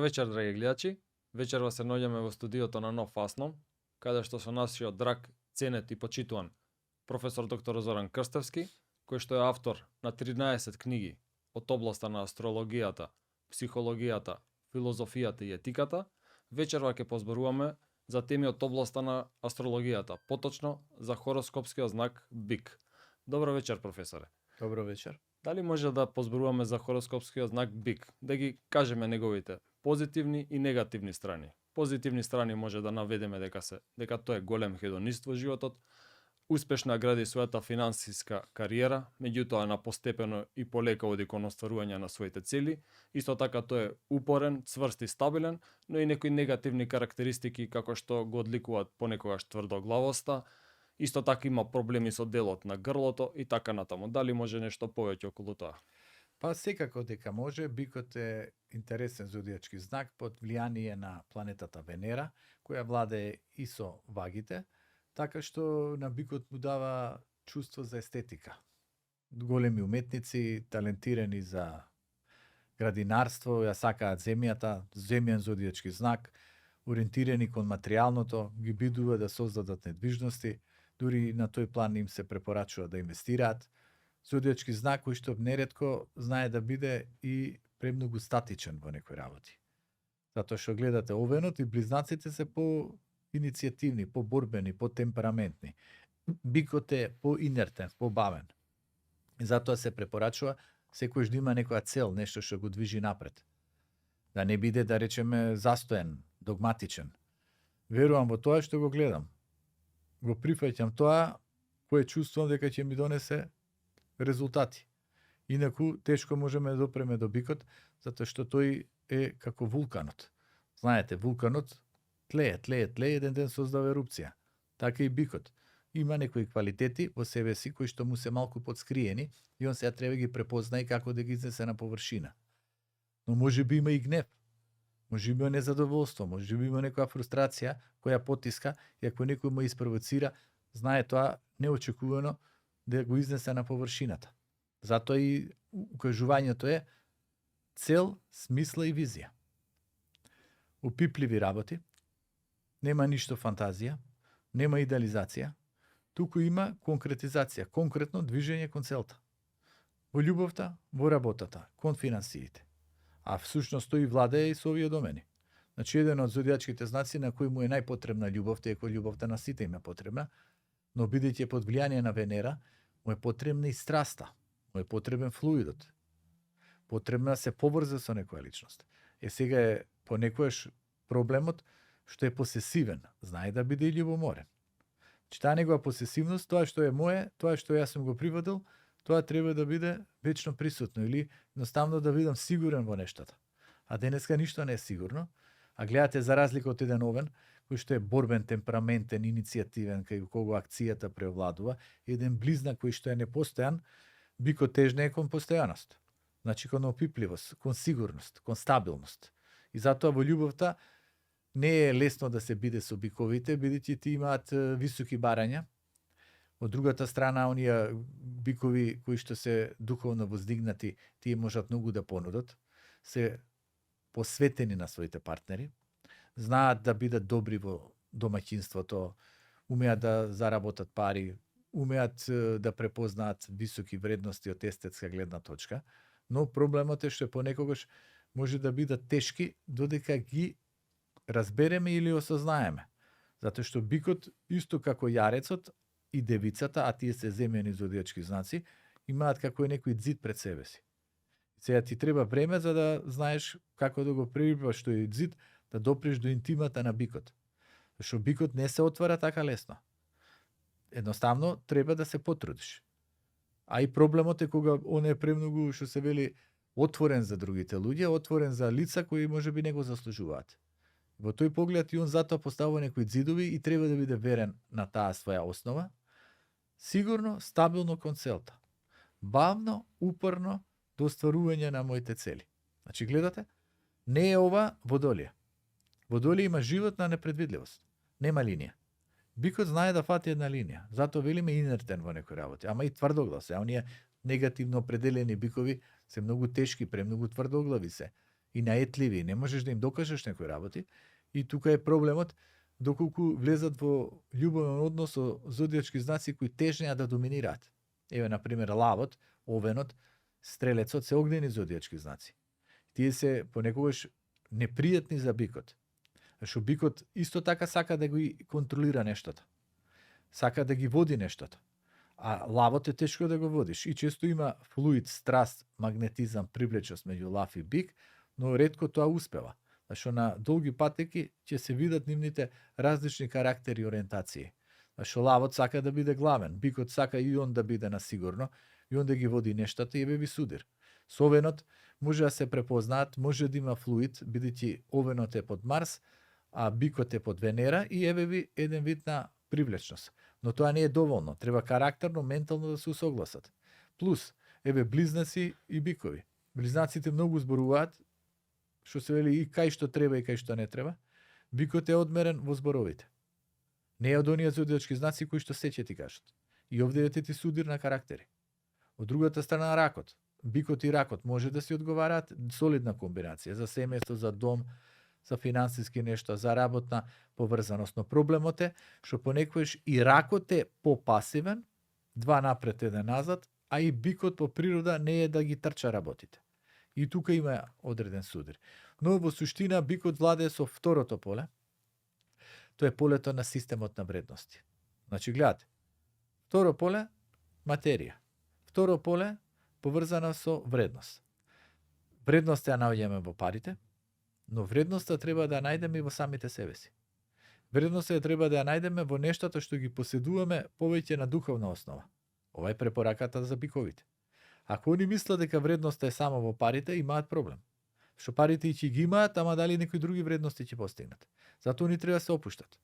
вечер, драги гледачи. Вечерва се наоѓаме во студиото на Нов Фасном, каде што со нашиот драг, ценет и почитуван професор доктор Зоран Крстевски, кој што е автор на 13 книги од областа на астрологијата, психологијата, филозофијата и етиката, вечерва ќе позборуваме за теми од областа на астрологијата, поточно за хороскопскиот знак Бик. Добро вечер, професоре. Добро вечер. Дали може да позборуваме за хороскопскиот знак Бик, да ги кажеме неговите позитивни и негативни страни? Позитивни страни може да наведеме дека тој е голем хедонист во животот, успешно гради својата финансиска кариера, меѓутоа на постепено и полека оди кон остварување на своите цели. Исто така тој е упорен, цврст и стабилен, но и некои негативни карактеристики како што го одликуваат понекогаш тврдоглавоста. Исто така има проблеми со делот на грлото и така натаму. Дали може нешто повеќе околу тоа? Па секако дека може. Бикот е интересен зодијачки знак под влијание на планетата Венера, која владее и со вагите, така што на бикот му дава чувство за естетика. Големи уметници, талентирани за градинарство, ја сакаат земјата, земјен зодијачки знак, ориентирани кон материјалното, ги бидува да создадат недвижности, дури на тој план им се препорачува да инвестираат. Зодијачки знак кој што неретко знае да биде и премногу статичен во некои работи. Затоа што гледате овенот и близнаците се по-иницијативни, по-борбени, по-темпераментни. Бикот е по-инертен, по-бавен. И затоа се препорачува секојаш да има некоја цел, нешто што го движи напред. Да не биде, да речеме, застоен, догматичен. Верувам во тоа што го гледам. Го прифаќам тоа кое чувствувам дека ќе ми донесе резултати. Инаку тешко можеме да допреме до бикот, затоа што тој е како вулканот. Знаете, вулканот тлее, еден ден создава ерупција. Така и бикот. Има некои квалитети во себе си кои што му се малку подскриени и он сега треба ги препознае како да ги изнесе на површина. Но може би има и гнев. Може би има незадоволство, може би има некоја фрустрација која потиска и ако некој му испровоцира, знае тоа неочекувано да го изнесе на површината. Затоа и укажувањето е цел, смисла и визија. Опипливи работи, нема ништо фантазија, нема идеализација, туку има конкретизација, конкретно движење кон целта. Во љубовта, во работата, кон финансиите. А всушност тој владее и со овие домени. Значи, еден од зодијачките знаци на кој му е најпотребна љубовта, иако љубовта на сите им е потребна, но бидејќи под влијание на Венера, му е потребна и страста, му е потребен флуидот. Потребна се поврзе со некоја личност. Сега е понекојаш проблемот што е посесивен, знае да биде и љубоморен. Че таа негова посесивност, тоа што е мое, тоа што јас сум го приводил, тоа треба да биде вечно присутно или едноставно да бидам сигурен во нештата. А денеска ништо не е сигурно, а гледате за разлика од еден овен, кој што е борбен, темпераментен, иницијативен, кај кого акцијата преовладува, еден близнак кој што е непостојан, бикот тежне е кон постојаност. Значи кон опипливост, кон сигурност, кон стабилност. И затоа во љубовта не е лесно да се биде со биковите, бидејќи ти имаат високи барања. Од другата страна, оние бикови кои што се духовно воздигнати, тие можат многу да понудат, се посветени на своите партнери, знаат да бидат добри во домаќинството, умеат да заработат пари, умеат да препознаат високи вредности од естетска гледна точка, но проблемот е што понекогаш може да бидат тешки додека ги разбереме или осознаеме. Затоа што бикот, исто како јарецот и девицата, а тие се земјени зодијачки знаци, имаат како и некој ѕид пред себе си. Сега ти треба време за да знаеш како да го пребиваш тој ѕид, да допреш до интимата на бикот. Зашто бикот не се отвара така лесно. Едноставно треба да се потрудиш. А и проблемот е кога он е премногу, што се вели, отворен за другите луѓе, отворен за лица кои можеби не го заслужуваат. Во тој поглед и он затоа поставува некои ѕидови и треба да биде верен на таа своја основа, сигурно, стабилно кон целта. Бавно, упорно до остварување на моите цели. Значи, гледате, не е ова Водолие. Водолие има живот на непредвидливост. Нема линија. Бикот знае да фати една линија, затоа велиме инертен во некои работи, ама и тврдоглав се. Оние негативно определени бикови се многу тешки, премногу тврдоглави се. и наетливи, не можеш да им докажеш некои работи, и тука е проблемот доколку влезат во љубовен однос со зодиачки знаци кои тежнеа да доминираат. Еве, на пример, лавот, овенот, стрелецот се огнени зодиачки знаци. Тие се понекогаш непријатни за бикот. Зашто бикот исто така сака да ги контролира нештото. Сака да ги води нештото. А лавот е тешко да го водиш. И често има флуид, страст, магнетизам, привлечност меѓу лав и бик, но ретко тоа успева. Зашто на долги патеки ќе се видат нивните различни карактери и ориентации. Зашто лавот сака да биде главен, бикот сака и он да биде на сигурно, и он да ги води нештата и еве ви судир. Со овенот може да се препознаат, може да има флуид, бидејќи овенот е под Марс, а бикот е под Венера, и еве ви еден вид на привлечност. Но тоа не е доволно, треба карактерно, ментално да се усогласат. Плюс, еве близнаци и бикови. Близнаците многу зборуваат, што се вели и кај што треба и кај што не треба. Бикот е одмерен во зборовите. Не е од оние зодиачки знаци кои што се ќе ти кажат. И овде ти судир на карактери. Од другата страна ракот. Бикот и ракот може да си одговараат, солидна комбинација за семејство, за дом, за финансиски нешто, за работна поврзаност. Но проблемот е што понекогаш и ракот е попасивен, два напред, еден назад, а и бикот по природа не е да ги трча работите. И тука има одреден судир. Но во суштина бикот владее со второто поле. Тоа е полето на системот на вредности. Значи, гледате, второ поле материја. Второ поле поврзано со вредност. Вредноста ја наоѓаме во парите, но вредноста треба да ја најдеме и во самите себе си. Вредноста треба да ја најдеме во нештото што ги поседуваме повеќе на духовна основа. Ова е препораката за биковите. Ако они мислат дека вредноста е само во парите, имаат проблем. Што парите и ќе ги имаат, ама дали некои други вредности ќе постигнат. Затоа они треба да се опуштат.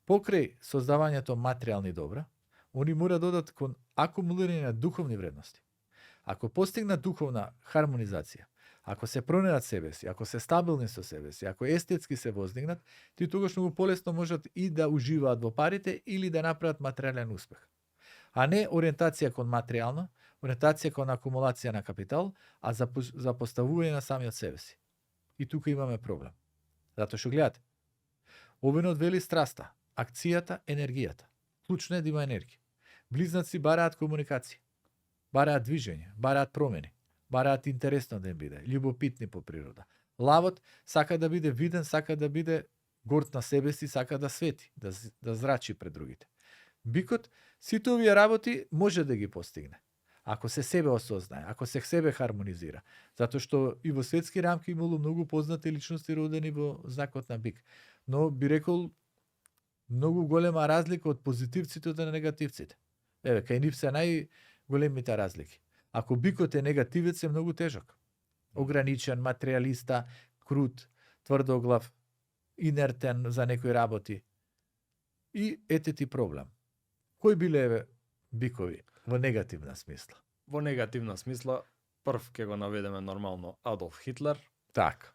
Покрај создавањето материјални добра, они мора да додат кон акумулирање на духовни вредности. Ако постигнат духовна хармонизација, ако се пронеат себе си, ако се стабилни со себе си, ако естетски се воздигнат, ти тогаш многу полесно можат и да уживаат во парите или да направат материјален успех. А не ориентација кон материјално, ориентација кон акумулација на капитал, а за поставување на самиот себе си. И тука имаме проблем. Затоа што гледате, овенот вели страста, акцијата, енергијата. Клучно е да има енергија. Близнаци бараат комуникација, бараат движење, бараат промени, бараат интересно да им биде, љубопитни по природа. Лавот сака да биде виден, сака да биде горд на себе си, сака да свети, да зрачи пред другите. Бикот сите овие работи може да ги постигне. Ако се себе осознае, ако се себе хармонизира. Затоа што и во светски рамки имало многу познати личности родени во знакот на бик. Но би рекол многу голема разлика од позитивците од негативците. Еве, кај нив се најголемите разлики. Ако бикот е негативец, е многу тежок. Ограничен, материјалиста, крут, тврдоглав, инертен за некои работи. И ете ти проблем. Кој биле еве бикови во негативна смисла? Во негативна смисла, прв ќе го наведеме нормално Адолф Хитлер. Так.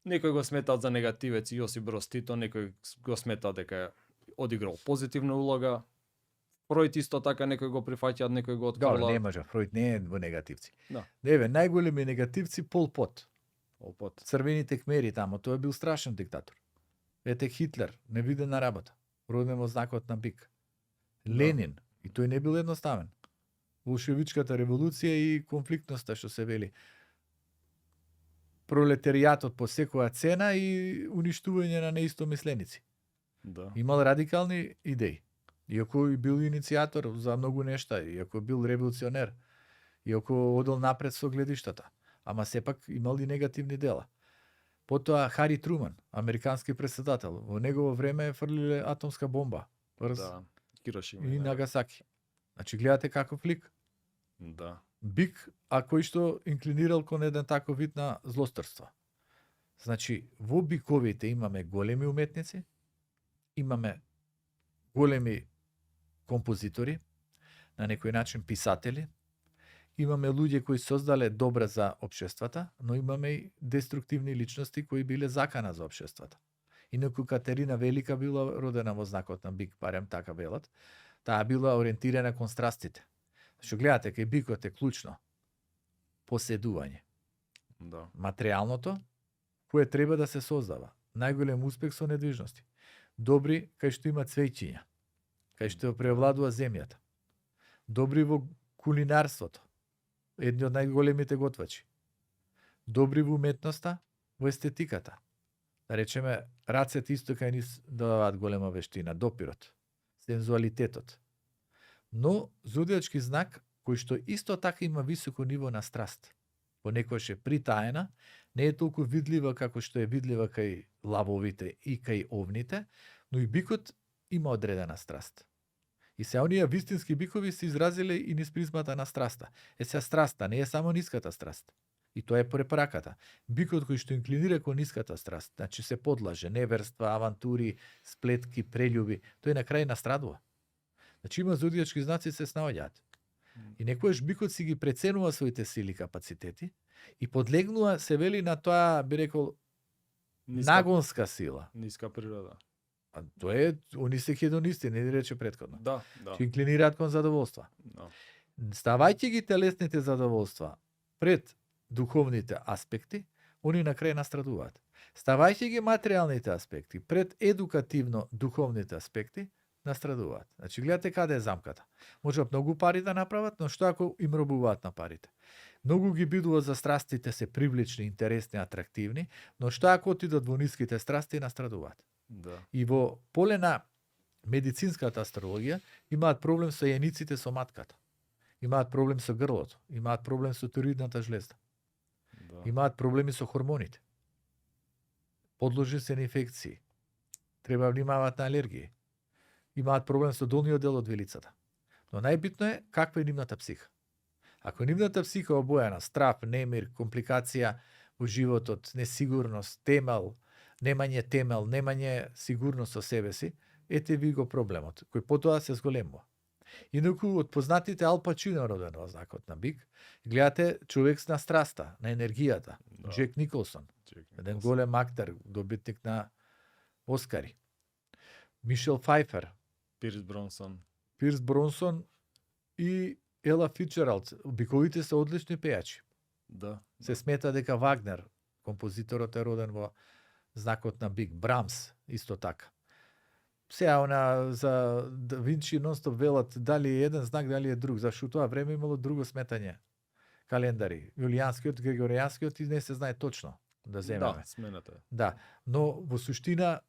Некој го сметаат за негативец Јосип Броз Тито, некој го смета дека одиграл позитивна улога. Фројд исто така некој го прифаќаат, некој го открила. Добро, не може, Фројд не е во негативци. Да. Еве, најголеми негативци Пол Пот. Пол Пот. Црвените кмери тамо, тој е бил страшен диктатор. Ете Хитлер, невидена работа, роден во знакот на бик. Ленин, и тој не бил едноставен. Болшевичката револуција и конфликтноста што се вели. Пролетаријатот по секоја цена и уништување на неистомисленици. Да. Имал радикални идеи. Иако и бил иницијатор за многу нешта, иако бил револуционер, иако одел напред со гледиштата, ама сепак имал и негативни дела. Потоа Хари Труман, американски претседател, во негово време фрлиле атомска бомба. Да. Хирошима И Нагасаки. Значи гледате каков лик. Да. Бик, а кој што инклинирал кон еден таков вид на злосторство. Значи, во биковите имаме големи уметници, имаме големи композитори, на некој начин писатели, имаме луѓе кои создале добра за општествата, но имаме и деструктивни личности кои биле закана за општествата. Инаку Катерина Велика била родена во знакот на бик, барем така велат, таа била ориентирана кон страстите. Што гледате, кај бикот е клучно поседување. Да. Материјалното кое треба да се создава. Најголем успех со недвижности. Добри кај што има цвеќиња, кај што преовладува земјата. Добри во кулинарството, едни од најголемите готвачи. Добри во уметноста, во естетиката. Да речеме, рацете исто кај нис даваат голема вештина, допирот, сензуалитетот. Но зодиачки знак кој што исто така има високо ниво на страст. Понекогаш е притаена, не е толку видлива како што е видлива кај лавовите и кај овните, но и бикот има одредена страст. И се оние вистински бикови се изразиле и низ призмата на страста. Се страста не е само ниската страст. И тоа е препраката. Бикот кој што инклинира кон ниската страст, значи се подлаже, неверства, авантури, сплетки, прељуби, тој на крај настрадува. Значи има зодиачки знаци се снаоѓаат. И некојаш бикот си ги преценува своите сили и капацитети и подлегнува, се вели, на тоа, би рекол, нагонска сила. Ниска природа. А тоа е, они се хедонисти, не рече претходно. Да, да. Че инклинираат кон задоволства. Да. Ставајќи ги телесните задоволства пред духовните аспекти, они на крај настрадуваат. Ставајќи ги материјалните аспекти пред едукативно духовните аспекти, настрадуваат. Значи, гледате каде е замката. Можат многу пари да направат, но што ако им робуваат на парите? Многу ги бидува за страстите се привлечни, интересни, атрактивни, но што ако отидат во ниските страсти и настрадуваат? Да. И во поле на медицинската астрологија имаат проблем со јаниците со матката. Имаат проблем со грлото, имаат проблем со тироидната жлезда. Да. Имаат проблеми со хормоните. Подложени се на инфекции. Треба внимаваат на алергии. Имаат проблем со долниот дел од вилицата. Но најбитно е каква е нивната психа. Ако нивната психа обојана страв, немир, компликација во животот, несигурност, темел, немање сигурност со себе си, ете ви го проблемот, кој потоа се зголемува. Инаку од познатите Ал Пачино роден во знакот на бик, гледате човек на страста, на енергијата, Да. Джек Николсон, еден голем актер, добитник на Оскари. Мишел Фајфер, Пирс Бронсон и Ела Фицджералд. Биковите се одлични пејачи. Да. Се смета дека Вагнер, композиторот, е роден во знакот на бик. Брамс, исто така. Сега за Да Винчи нонстоп велат дали е еден знак, дали е друг. Зашто тоа време имало друго сметање. Календари. Јулијанскиот, Григоријанскиот и не се знае точно да земеме. Да, смената е. Да, но во суштина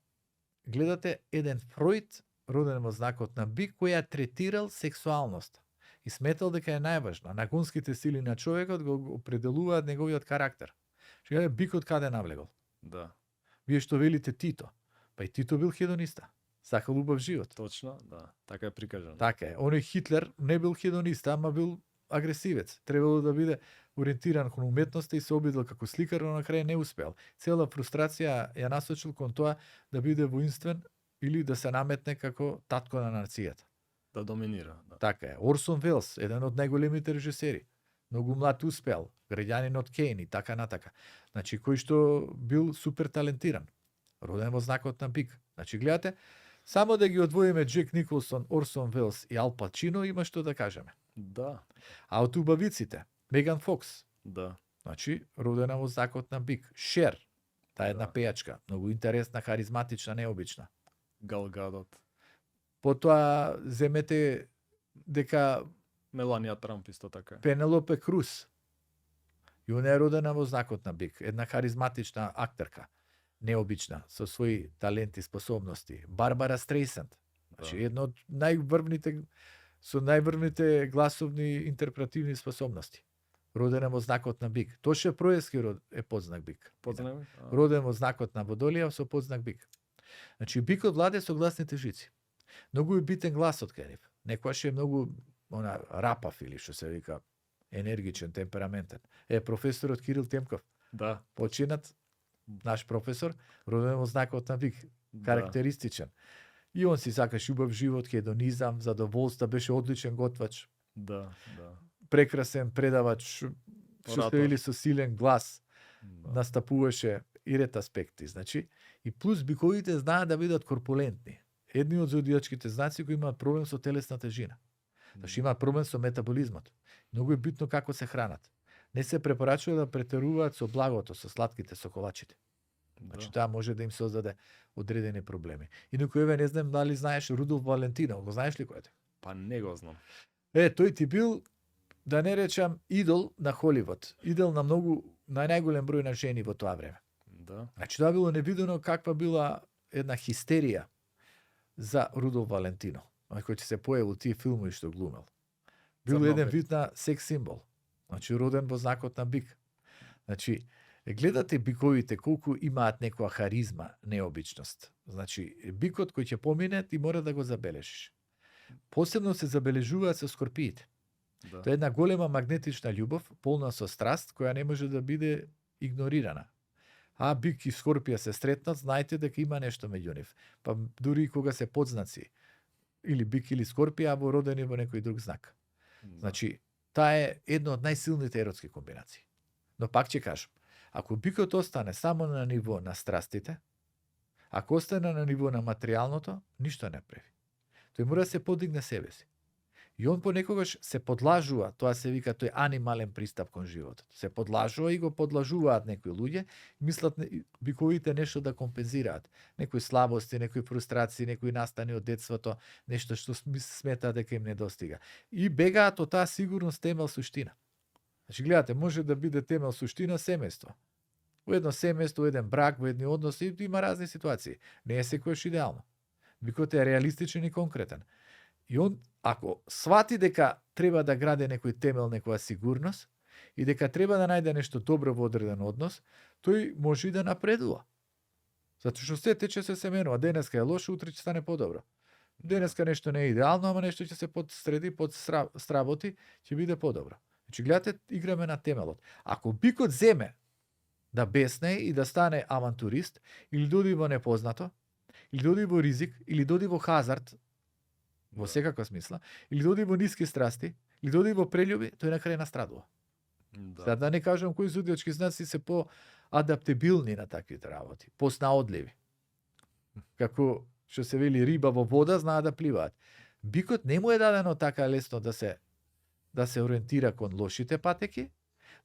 гледате еден Фројд роден во знакот на бик кој ја третирал сексуалност и сметал дека е најважна. Нагонските сили на човекот го определуваат неговиот карактер. Што бикот каде навлегол? Да. Вие што велите Тито, па и Тито бил хедониста. Сакал убав живот. Точно, да. Така е прикажано. Така е. Оној Хитлер не бил хедониста, ама бил агресивец. Требало да биде ориентиран кон уметноста и се обидел како сликар, но на крај не успел. Цела фрустрација ја насочил кон тоа да биде воинствен или да се наметне како татко на нацијата. Да доминира. Да. Така е. Орсон Велс, еден од најголемите режисери. Многу млад успел, граѓанин од Кейн и така натака. Значи, кој што бил супер талентиран. Роден во знакот на бик. Значи, гледате, само да ги одвоиме Джек Николсон, Орсон Велс и Ал Пачино, има што да кажеме. Да. А од убавиците, Меган Фокс, Да. значи, родена во знакот на бик. Шер, таа една Да. пејачка, многу интересна, харизматична, необична. Гал Гадот. Потоа земете дека Меланија Трамп исто така. Пенелопе Круз, и она е родена во знакот на бик, една харизматична актерка, необична, со своји таленти, способности. Барбара Стрейсанд, значи Да. едно од со најврвните гласовни интерпретативни способности. Родена во знакот на бик. Тоше Проески е подзнак бик. Познаваме? Роден во знакот на Водолија со подзнак бик. Значи бикот владе со гласните жици. Многу е битен гласот кај нив. Некојаш е многу рапав или што се вика енергичен, темпераментен. Професорот Кирил Темков, Да. починат наш професор, роден во знакот на бик, карактеристичен. И он си сакаш убав живот, хедонизам, задоволство, беше одличен готвач, Да, да. прекрасен предавач, што Оратор. се вели со силен глас, Да. настапуваше и ред аспекти. Значи, и плюс биковите знаат да бидат корпулентни. Едни од зодиачките знаци кои имаат проблем со телесна тежина. Значи имаат проблем со метаболизмот. Многу е битно како се хранат. Не се препорачува да претеруваат со благото, со сладките, со колачите. Значи таа може да им создаде одредени проблеми. Инаку еве не знам дали знаеш Рудолф Валентинов, го знаеш ли кој е? Па не го знам. Тој ти бил, да не речам, идол на Холивуд, идол на најголем број на жени во тоа време. Да. Значи тоа било невидено каква била една хистерија за Рудолф Валентино, кој ќе се појавил тие филмови што глумел. Бил еден вид на секс символ. Значи роден во знакот на бик. Значи гледате биковите колку имаат некоја харизма, необичност. Значи бикот кој ќе помине ти мора да го забележиш. Посебно се забележуваат со скорпиите. Да. Тоа е една голема магнетична љубов, полна со страст, која не може да биде игнорирана. А бик и скорпија се сретнат, знаете дека има нешто меѓу нив. Па дури и кога се подзнаци, или бик или скорпија, або родени во некој друг знак. Да. Значи, таа е една од најсилните еротски комбинации. Но пак ќе кажам, ако бикот остане само на ниво на страстите, ако остане на ниво на материјалното, ништо не прави. Тој мора да се подигне себе си. И он понекогаш се подлажува, тоа се вика тој анимален пристап кон животот. Се подлажува и го подлажуваат некои луѓе, мислат биковите нешто да компензираат. Некои слабости, некои фрустрации, некои настани од детството, нешто што сметаат дека им недостига. И бегаат од таа сигурност темел суштина. Значи, гледате, може да биде темел суштина семејство. Во едно семејство, во еден брак, во едни односи, има разни ситуации. Не е секојаш идеално. Бикот е реалистичен и конкретен. И он, ако свати дека треба да граде некој темел, некоја сигурност, и дека треба да најде нешто добро во одреден однос, тој може и да напредува. Затоа што се тече се семенува. Денеска е лошо, утре ќе стане подобро. Денеска нешто не е идеално, ама нешто ќе се подсреди, подсработи, ќе биде подобро. Значи, гледате, играме на темелот. Ако бикот земе да бесне и да стане авантурист, или доди во непознато, или доди во ризик, или доди во хазард, во секаква смисла, или доди во ниски страсти, или доди во прелюби, тој на крај настрадува. Да. Да не кажам кои зодиачки знаци се по-адаптибилни на таквите работи, поснаодливи. Како што се вели риба во вода, знаат да пливаат. Бикот не му е дадено така лесно да се ориентира кон лошите патеки,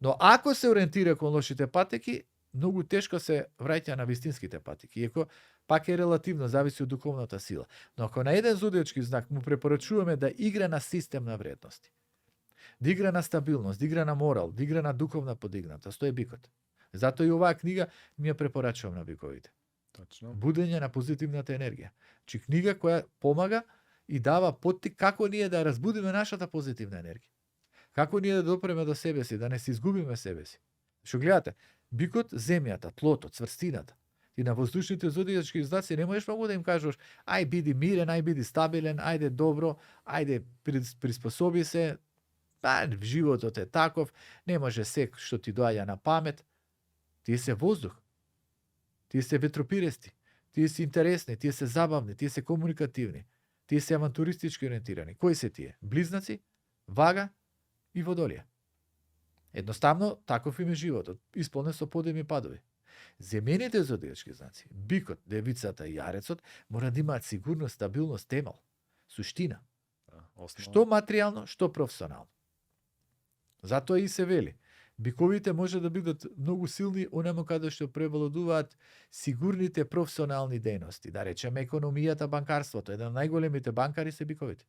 но ако се ориентира кон лошите патеки, многу тешко се враќа на вистинските патеки. Иако пак е релативно, зависи од духовната сила. Но ако на еден зодиачки знак му препорачуваме да игра на систем на вредности, да игра на стабилност, да игра на морал, да игра на духовна подигнатост, тоа е бикот. Затоа и оваа книга ми ја препорачувам на биковите. Точно. Будење на позитивната енергија. Чи книга која помага и дава поттик како ние да разбудиме нашата позитивна енергија. Како ние да допреме до себе си, да не се изгубиме себе си. Што гледате, бикот, земјата, тлото, цврстината. И на воздушните зодиачки знаци не можеш многу да им кажеш ај биди мирен, ај биди стабилен, ајде добро, ајде приспособи се. Па, животот е таков, не може сек што ти доаѓа на памет. Тие се воздух. Тие се ветропирести. Тие се интересни, тие се забавни, тие се комуникативни. Тие се авантуристички ориентирани. Кои се тие? Близнаци, Вага и Водолија. Едноставно, таков им е животот, исполнен со подеми и падови. Земените зодиачки знаци, бикот, девицата и јарецот, мора да имаат сигурност, стабилност, темел, суштина. Што материјално, што професионално. Затоа и се вели, биковите може да бидат многу силни онamo каде што превладуваат сигурните професионални дејности. Да речеме економијата, банкарството, еден од најголемите банкари се биковите.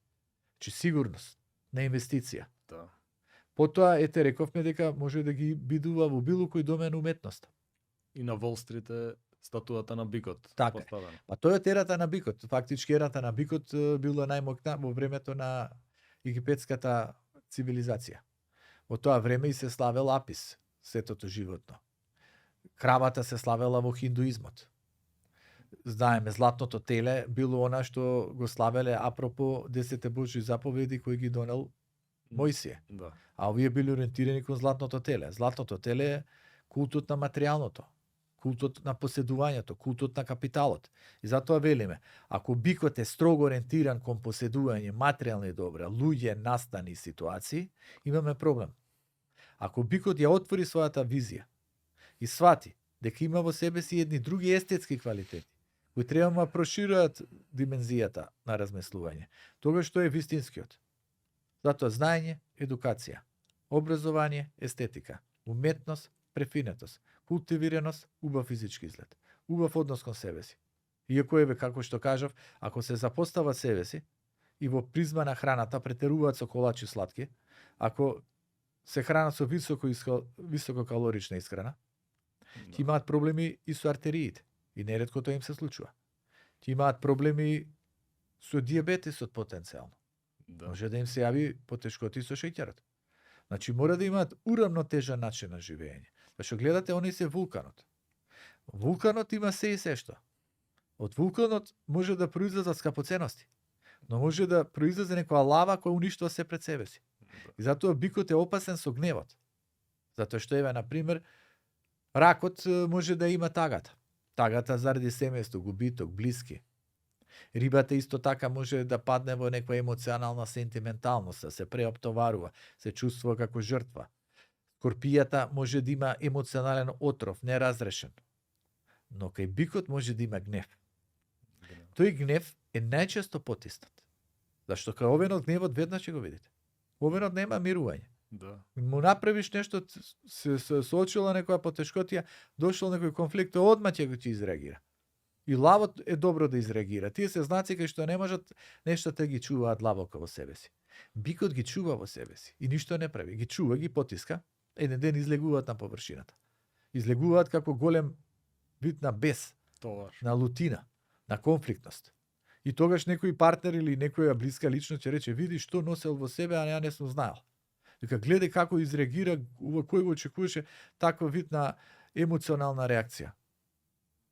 Чи сигурност на инвестиција. Да. Потоа ете рековме дека може да ги бидува во било кој домен уметност. И на Wall Street е статуата на бикот. Така. Поставена. Па тоа е ерата на бикот. Фактички ерата на бикот била најмокна во времето на египетската цивилизација. Во тоа време и се славел Апис, светото животно. Кравата се славела во хиндуизмот. Знаеме, златното теле било она што го славеле апропо 10 Божји заповеди кои ги донел Мојсија. Да. А овие били ориентирани кон златното теле. Златното теле е култот на материјалното, култот на поседувањето, култот на капиталот. И затоа велиме, ако бикот е строго ориентиран кон поседување материјални добра, луѓе, настани и ситуации, имаме проблем. Ако бикот ја отвори својата визија и свати дека има во себе си едни други естетски квалитети, кои треба да прошируваат димензијата на размислување, тогаш што е вистинскиот. Затоа знаење, едукација, образование, естетика, уметност, префинетост, култивираност, убав физички изглед. убав однос кон себе си. Иако еве како што кажав, ако се запостава себе си и во призма на храната претеруваат со колачи сладки, ако се хранат со висококалорична исхрана, ќе имаат проблеми и со артериите. И неретко тоа им се случува. Ќе имаат проблеми со дијабетесот потенцијално. Да. Може да им се јави потешкоти со шеќерот. Значи мора да имаат уравнотежен начин на живење. Зашто гледате, они се вулканот. Вулканот има се и се што. Од вулканот може да произлезат скапоценности, но може да произлезе некоја лава која уништува се пред себе си. И затоа бикот е опасен со гневот. Затоа што еве на пример ракот може да има тагата. Тагата заради семејство, губиток, блиски. Рибата исто така може да падне во некоја емоционална сентименталност, да се преоптоварува, се чувствува како жртва. Скорпијата може да има емоционален отров, неразрешен. Но кај бикот може да има гнев. Тој гнев е најчесто потиснат. Зашто кај овенот гневот веднаш ќе го видите. Овенот нема мирување. Да. Му направиш нешто, се соочила некоја потешкотија, дошол некој конфликт, одма ќе го изреагира. И лавот е добро да изреагира. Тие се знаци кај што не можат нештата ги чуваат длабоко во себе си. Бикот ги чува во себе си и ништо не прави. Ги чува, ги потиска, еден ден излегуваат на површината. Излегуваат како голем вид на бес, Товар. на лутина, на конфликтност. И тогаш некој партнер или некоја блиска личност ќе рече, види што носел во себе, а ја не сум знаел. Дека гледај како изреагира, кој го очекуваше таков вид на емоционална реакција.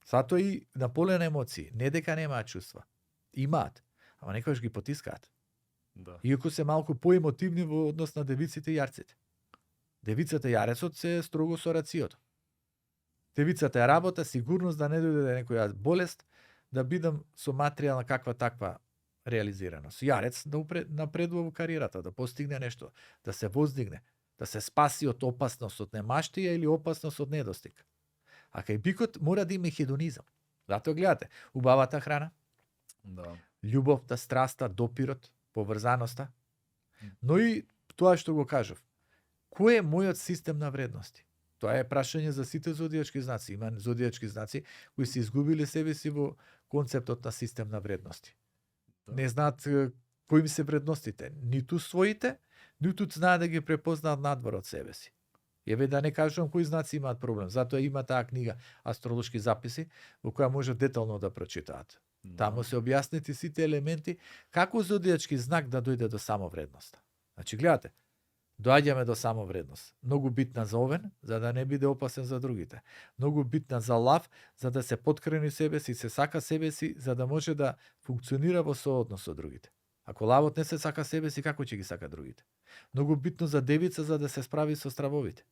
Затоа и наполнена емоции, не дека немаат чувства. Имаат, ама некојаш ги потискаат. Да. Иако се малку поемотивни во однос на девиците и јарците. Девицата и јарецот се строго со рациото. Девицата е работа, сигурност да не дојде некоја болест, да бидам со материјална каква таква реализираност. Јарец да напредува во кариерата, да постигне нешто, да се воздигне, да се спаси од опасност од немаштија или опасност од недостиг. А кај бикот мора да има хедонизам. Затоа гледате, убавата храна, Да. љубовта, страста, допирот, поврзаноста, но и тоа што го кажав. Кој е мојот систем на вредности? Тоа е прашање за сите зодијачки знаци. Има зодијачки знаци кои се изгубили себе си во концептот на систем на вредности. Да. Не знаат кои им се вредностите, ниту своите, ниту знаат да ги препознаат надвор од себе си. Еве да не кажувам кои знаци имаат проблем. Затоа има таа книга Астролошки записи, во која може детално да прочитаат. Таму се објаснети сите елементи како зодијачки знак да дојде до самовредноста. Значи гледате, доаѓаме до самовредност. Многу битна за овен, за да не биде опасен за другите. Многу битна за лав, за да се поткрени себе си, се сака себе си, за да може да функционира во сооднос со другите. Ако лавот не се сака себе си, како ќе ги сака другите? Многу битно за девица, за да се справи со стравовите.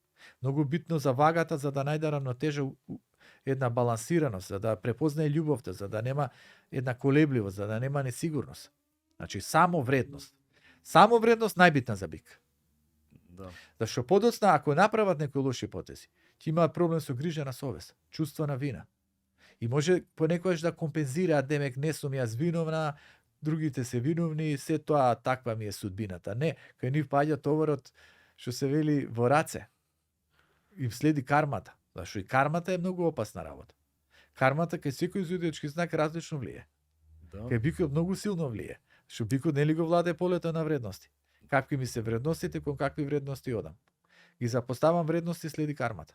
Многу битно за вагата, за да најде равнотежа, една балансираност, за да препознае љубовта, за да нема една колебливост, за да нема несигурност. Значи, самовредност. Самовредност најбитна за бик. Да. Зашто подоцна, ако направат некои лоши потези, ќе имаат проблем со грижа на совест, чувство на вина. И може понекогаш да компензираат, демек не сум јас виновна, другите се виновни, се тоа таква ми е судбината. Не, кај нив паѓа товарот, што се вели во раце. Им следи кармата. Зашто и кармата е многу опасна работа. Кармата кај секој зодијачки знак различно влие. Да. Кај бикот многу силно влие. Што бикот нели го владее полето на вредности. Какви ми се вредностите, кон какви вредности одам. Ги запоставам вредности, следи кармата.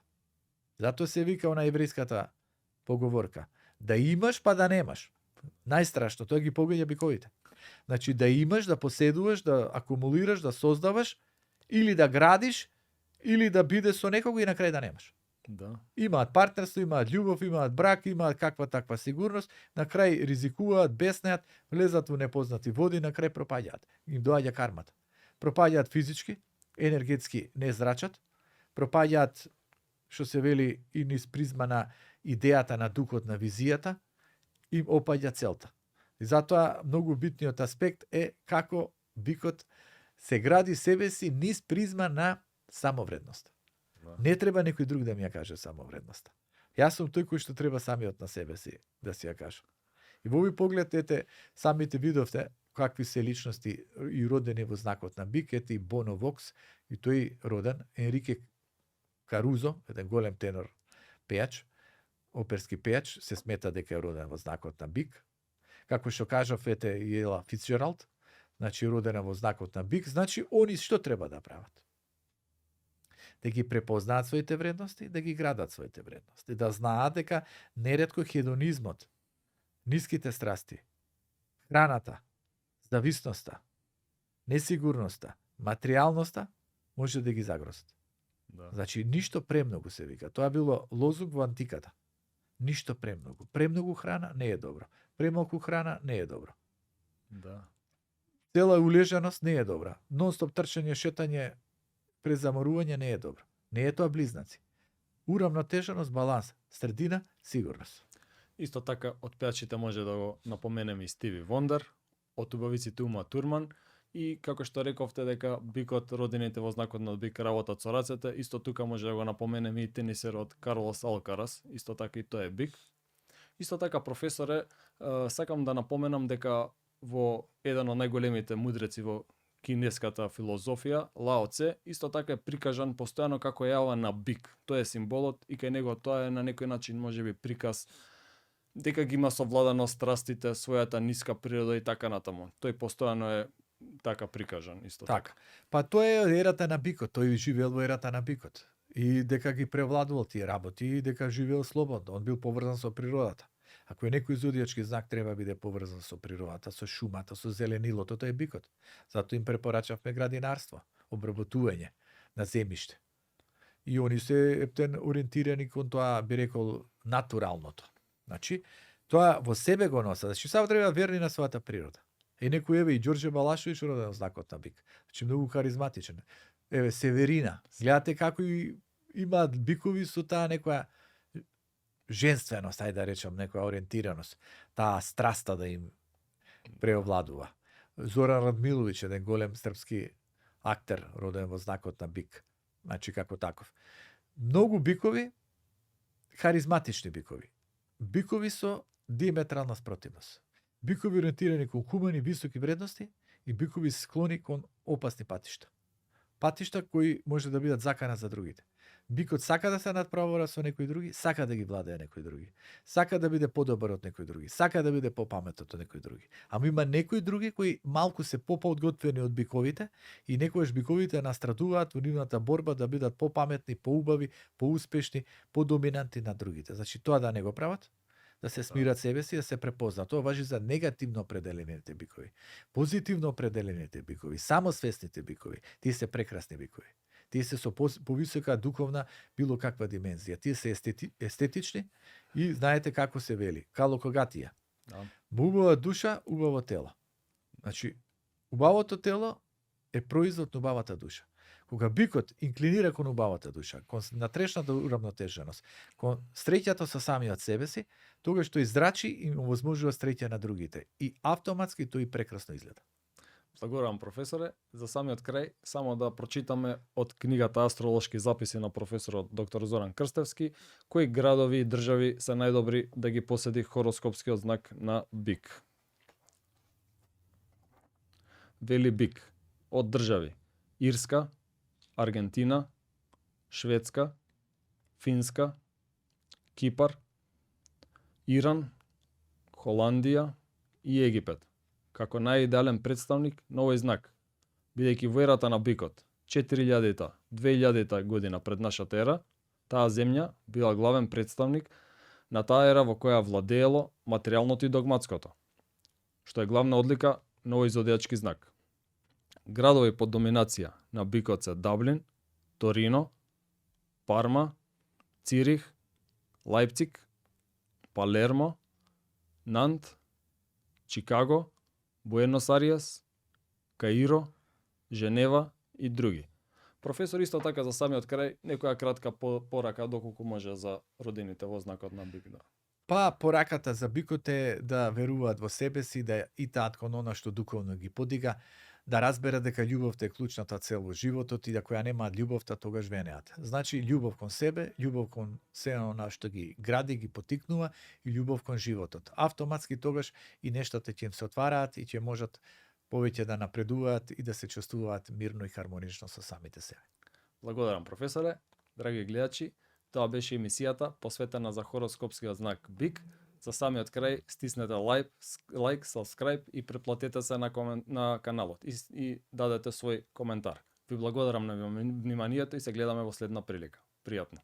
Затоа се вика на еврејската поговорка. Да имаш, па да немаш. Најстрашно, тоа ги погаѓа биковите. Значи да имаш, да поседуваш, да акумулираш, да создаваш, или да градиш, или да биде со некого и на крај да немаш. Да. Имаат партнерство, имаат љубов, имаат брак, имаат каква таква сигурност, на крај ризикуваат, беснеат, влезат во непознати води, на крај пропаѓаат. Им доаѓа кармата. Пропаѓаат физички, енергетски не зрачат, пропаѓаат, што се вели, и низ призма на идејата на духот на визијата, им опаѓа целта. И затоа многу битниот аспект е како бикот се гради себе си низ призма на самовредност. Да. Не треба некој друг да ми ја каже самовредноста. Јас сум тој кој што треба самиот на себе си да си ја каже. И во овој поглед, ете, самите видовте какви се личности и родени во знакот на бик, ете и Боно Вокс, и тој роден, Енрике Карузо, еден голем тенор пејач, оперски пејач, се смета дека е роден во знакот на бик. Како што кажав, ете Ела Фицџералд, значи родена во знакот на бик, значи они што треба да прават? Да ги препознаат своите вредности, да ги градат своите вредности, да знаат дека неретко хедонизмот, ниските страсти, храната, зависноста, несигурноста, материјалноста може да ги загрозат. Да. Значи, ништо премногу се вика. Тоа било лозук во антиката. Ништо премногу. Премногу храна не е добро. Премалку храна не е добро. Да. Цела улежаност не е добра. Нон-стоп трчање, шетање, презаморување не е добро. Не е тоа близнаци. Урамнотеженост, баланс, средина, сигурност. Исто така, од пејачите може да го напоменеме и Стиви Вондер, од убавиците Ума Турман, и како што рековте дека бикот, родените во знакот на бик работат со рацете, исто тука може да го напоменеме и тенисерот Карлос Алкарас, исто така и тој е бик. Исто така, професоре, сакам да напоменам дека во еден од најголемите мудреци во кинеската филозофија, Лао Це, исто така е прикажан постојано како јава на бик. Тој е символот и кај него тоа е на некој начин можеби приказ дека ги има совладано страстите, својата ниска природа и така натаму. Тој постојано е така прикажан исто така. Па тоа е ерата на бикот, тој живеел во ерата на бикот. И дека ги превладувал тие работи, и дека живеел слободно, он бил поврзан со природата. Ако е некој зодијачки знак треба да биде поврзан со природата, со шумата, со зеленилото, тоа е бикот. Затоа им препорачавме градинарство, обработување на земјиште. И они се ептен ориентирани кон тоа, би рекол, натуралното. Значи, тоа во себе го носа. Значи, само треба верни на својата природа. И некој еве и Ѓорđe Балашовиќ роден знакот на бик. Значи, многу харизматичен. Еве Северина. Гледате како и имаат бикови со таа некоја женственост, ајде да речам, некоја ориентираност, таа страста да им преовладува. Зоран Радмиловиќ, еден голем српски актер, роден во знакот на бик. Значи, како таков. Многу бикови, харизматични бикови. Бикови со диаметрална спротивност. Бикови ориентирани кон хумани високи вредности и бикови склони кон опасни патишта. Патишта кои може да бидат закана за другите. Бикот сака да се надправора со некои други, сака да ги владее некои други. Сака да биде подобар од некои други, сака да биде попаметот од некои други. Ама има некои други кои малку се поподготвени од биковите и некојаш биковите настрадуваат во нивната борба да бидат попаметни, поубави, поуспешни, подоминанти на другите. Значи тоа да не го прават, да се смират себе си, да се препознаат. Тоа важи за негативно определените бикови. Позитивно определените бикови, самосвесните бикови, тие се прекрасни бикови. Тие се со повисока духовна било каква димензија. Тие се естетични и знаете како се вели. Калокогатија. Да. Убава душа, убаво тело. Значи, убавото тело е производ на убавата душа. Кога бикот инклинира кон убавата душа, кон натрешната урамнотеженост, кон среќето со самиот себе си, тогаш тој зрачи и овозможува среќа на другите. И автоматски тој прекрасно изгледа. Благодарам, професоре. За самиот крај, само да прочитаме од книгата Астролошки записи на професорот доктор Зоран Крстевски, кои градови и држави се најдобри да ги поседи хороскопскиот знак на бик. Вели бик од држави: Ирска, Аргентина, Шведска, Финска, Кипар, Иран, Холандија и Египет. Како најидеален представник на овој знак, бидејќи во ерата на бикот 4000-2000 година пред нашата ера, таа земја била главен представник на таа ера во која владеело материјалното и догматското, што е главна одлика на овој зодијачки знак. Градови под доминација на бикот се Даблин, Торино, Парма, Цирих, Лајпциг, Палермо, Нант, Чикаго, Буенос Ариес, Каиро, Женева и други. Професор, исто така за самиот крај, некоја кратка порака доколку може за родените во знакот на бик. Да. Па пораката за бикот е да веруваат во себе си, да итаат кон она што духовно ги подига, да разберат дека љубовта е клучната цел во животот и да која немаат љубовта, тогаш венеат. Значи, љубов кон себе, љубов кон се она што ги гради, ги потикнува и љубов кон животот. Автоматски тогаш и нештата ќе им се отвараат и ќе можат повеќе да напредуваат и да се чувствуваат мирно и хармонично со самите себе. Благодарам, професоре. Драги гледачи, Тоа беше емисијата посветена за хороскопскиот знак Бик. За самиот крај стиснете лайк, subscribe и претплатете се на каналот и дадете свој коментар. Ви благодарам на вниманието и се гледаме во следна прилика. Пријатно.